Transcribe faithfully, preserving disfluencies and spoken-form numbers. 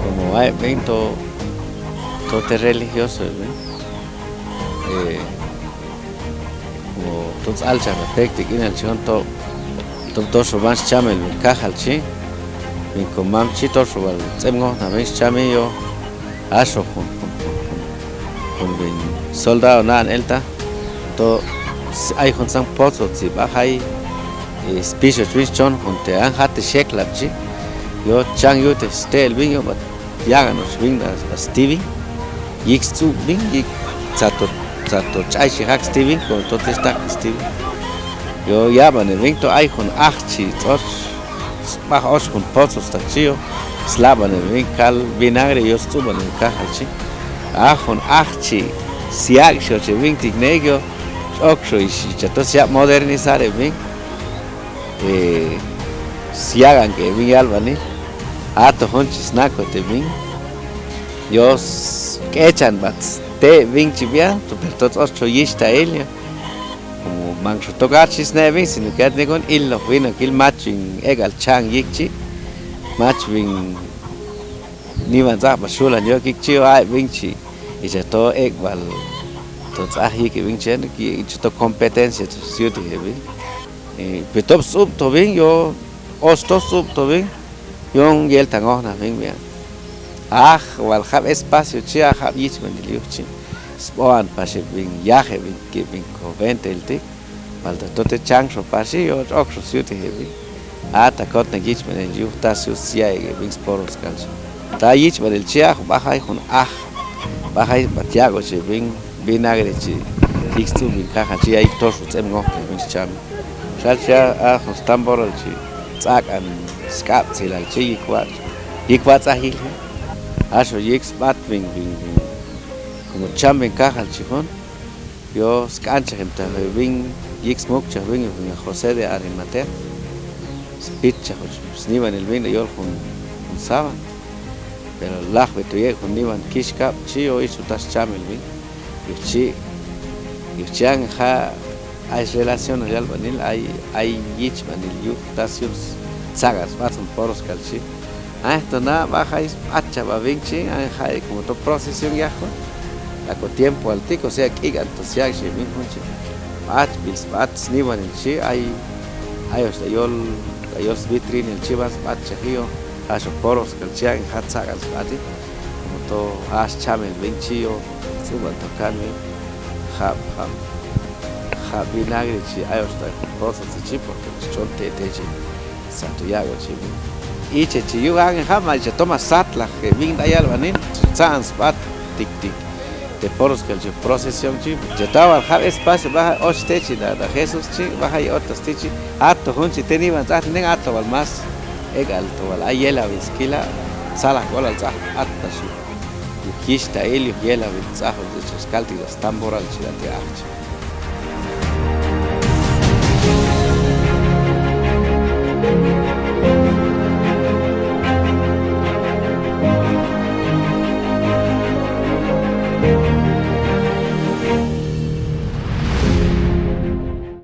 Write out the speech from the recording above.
Como aebei to, to te religioso, eh, como to ts'alchak tektik inal chi jon to, to, toxo ban xchamel bin kajal chi, bin komam chi toxo bal ts'em ngojna bin xchami yo, axo jun, jun, jun, jun, jun bin soldado nan elta, to, ai jun san pozo tsi bajai, eh, spicho chwin xchon jun te anjate xeklap chi, yo chang yute stel bin yo bat. Yaganox bin a, a stibin, yik sts'ub bin, yik sato, sato ch'aixe jak stibin, como to te stak stibin. Yo yabane bin to ai jun ajchi ts'ox, sbaj ox jun pozo stak chi yo, slabane bin kal vinagre yo sts'ubane kajal chi. A jun ajchi siakxoche bin tiknek yo, xokxo ichi chato sia modernizare bin. Eh, siaganke bin yalbanil, ato jonchi snakote bin, yo sk'echan bat ste bin chibia, to, pero to ts'ox cho yixhta elia, como mankxo to karchi sne bin, sino que atne kon ilo bin, kil machwin ek'al chang yikchi, machwin niwan ts'ajba xulan yo kikchi yo aeb bin chi, icha to ek'bal to ts'aj yiki bin chi, icha to competencia to siutije bin. Eh, pero to sts'ub to bin, yo, o sto sts'ub to bin, yo yelta ngojna bin, bien. Aj, wal jab espacio chi, aj, jab yichbanil yuj chi. Sboan paxi bin, yaje bin, ki bin, ko vente el tik. Palta to te changxo paxi, yo, okxo siutije bin. Ata kotna yichbanil yuj, ta siu siaeke bin sporos kalxi. Ta yichbanil chi, aj, bajai jun aj. Bajai bat yagoche bin vinagre chi, yik sts'ub bin kaja chi, ai toxo ts'em ngojke bin xchami. Xal chi a, a jun stamboral chi, ts'ak'an sk'abtsilal chi, yik wa, yik wa ts'ajil. Axo yik sb'at bin, bin, bin, como cham bin kajal chi jun. Yo sk'anchajin ta bin, yik smukchaj bin, bin José de Arimatea. Spitchaj snibanil bin, yol jun, jun saban. Pero lajbe to yek jun niwan kixh kab, chi yo isu ta schamel bin. Yuchi, yuchi angaja ai relación yalbanil, ai, ai yichbanil yuj ta sius sagas basun poros kalchi. Angaja to na bajai sbachaba bin chi, angaja como to procesión yajo. Ako tiempo al tiko, o sea, k'igan to siak chi bin jun chi. Bach bil sbach snibanil chi, ai, ai osta yol, yol sbitrinil chi, ban sbachajio. Axo poros kalchi angaja sagas bati. Como to, a, schamel bin chi yo, sts'uban to kami, jab, jab, jab vinagre chi, ayoxta pozo chi, porque pues chon tete chi, sato yago chi bin. Iche chi yuj angaja ma, iche toma satlaj, eh, bin da yalbanin, tsan sbat, tik, tik. Te poros kalchi procesión chi, iche tawal jab espacio, baja och techi da, da Jesús chi, baja y otro stichi, ato jun chi teniban tsat, nen ato wal mas, ekal to wal, ay yela bin skila, salaj kolal tsat, atta xhi. Yuk yixhta ilio yela bin ts'ajo, de hecho, skaltik da stamboral chi, da te archi.